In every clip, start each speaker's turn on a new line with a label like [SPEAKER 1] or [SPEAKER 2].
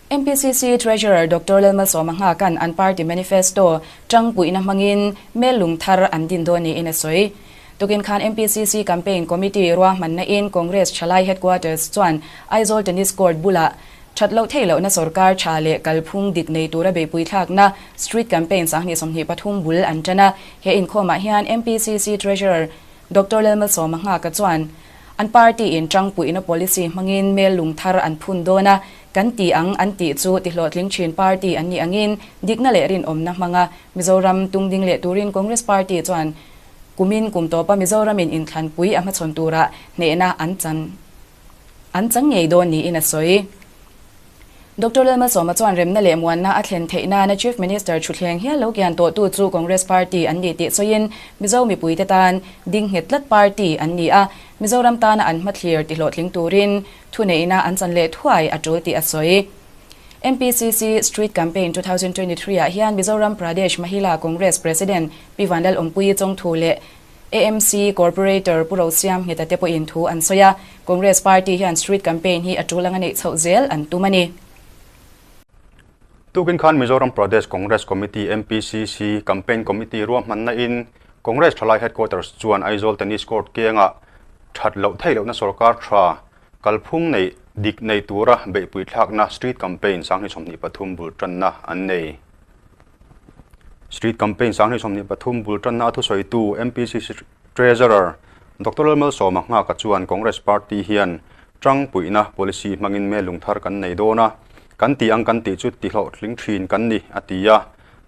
[SPEAKER 1] MPCC Treasurer Doctor Lalmalsawma Nghakan an party manifesto tangpuihna hmangin mel lung thar an din dawn niin a sawi. Tukin khan MPCC Campaign Committee ruahmanna in Congress Thalai Headquarters chuan Aizawl Tennis Court bulah that loh theih lohna sorkar tha leh kalphung dik nei tura beihpui thlakna Street Campaign 2023 bul an tan a. He inkhawmah hian MPCC Treasurer Doctor Lalmalsawma Nghaka chuan an party in tangpuihna policy hmangin mel lung thar an phun dawn a, kan ti ang an tih chu tihlawhtling thin party an nih angin dikna leh rinawmna hmanga Mizoram tungding leh turin Congress party chuan kumin kum tawpa Mizoramin inthlanpui a hmachhawn turah hnehna an chan an chang ngei dawn niin a sawi. Doctor Lalmalsawma chuan remna leh muanna a thlen theih nana Chief Minister thutthleng hial lo kian tawhtu chu Congress Party an ni tih sawiin Mizo mipuite tan ding nghet tlat party an ni a, Mizoram tana an hmathlir tihlawhtling turin thuneihna an chan leh thuai a tul tih a sawi. MPCC Street Campaign 2023 ah hian Mizoram Pradesh Mahila Congress President Pi Vanlal Awmpuii Chawngthu leh AMC Corporator Pu Rosiam Ngheta te pawhin thu an sawi a, Congress Party hian Street Campaign hi a tul anga neih chhoh zel an tum a ni.
[SPEAKER 2] Tukin khan Mizoram Pradesh Congress Committee, MPCC, Campaign Committee ruahmanna in Congress Thalai Headquarters chuan Aizawl Tennis Court kiangah that loh theih lohna sorkar tha kalphung nei dik nei tura beihpui thlakna Street Campaign 2023 bul tanna an nei. Street Campaign 2023 bul tanna a thusawitu MPCC Treasurer Doctor Lalmalsawma Nghaka chuan Congress Party hian tangpuihna policy hmangin mel lung thar kan nei dawn a, kan tih ang kan tih chu tihlawhtling thin kan ni, a ti a.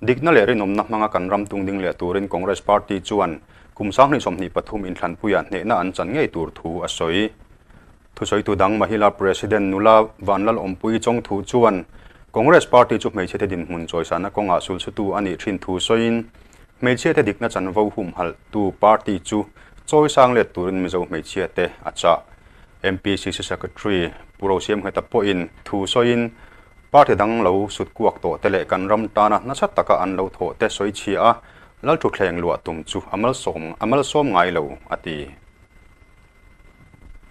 [SPEAKER 2] Dikna leh rinawmna hmanga kan ram tungding leh turin Congress Party chuan kum 2023 inthlanpuiah hnehna an chan ngei tur thu a sawi. Thusawitu dang Mahila President nula Vanlal Awmpui Chawngthu chuan Congress Party chu hmeichhiate dinhmun chawisana kawngah sulchhutu a nih thin thu sawiin, hmeichhiate dikna chanvo humhalhtu party chu chawisang let turin Mizo hmeichhiate a chah. MPCC Secretary Pu Rosiamngheta pawhin thu sawiin, party dang lo sut kuak tawh te leh kan ram tana nasa taka an lo thawh te sawi chhia a, Lalthuthleng luah tum chu a malsawm ngai lo, a ti.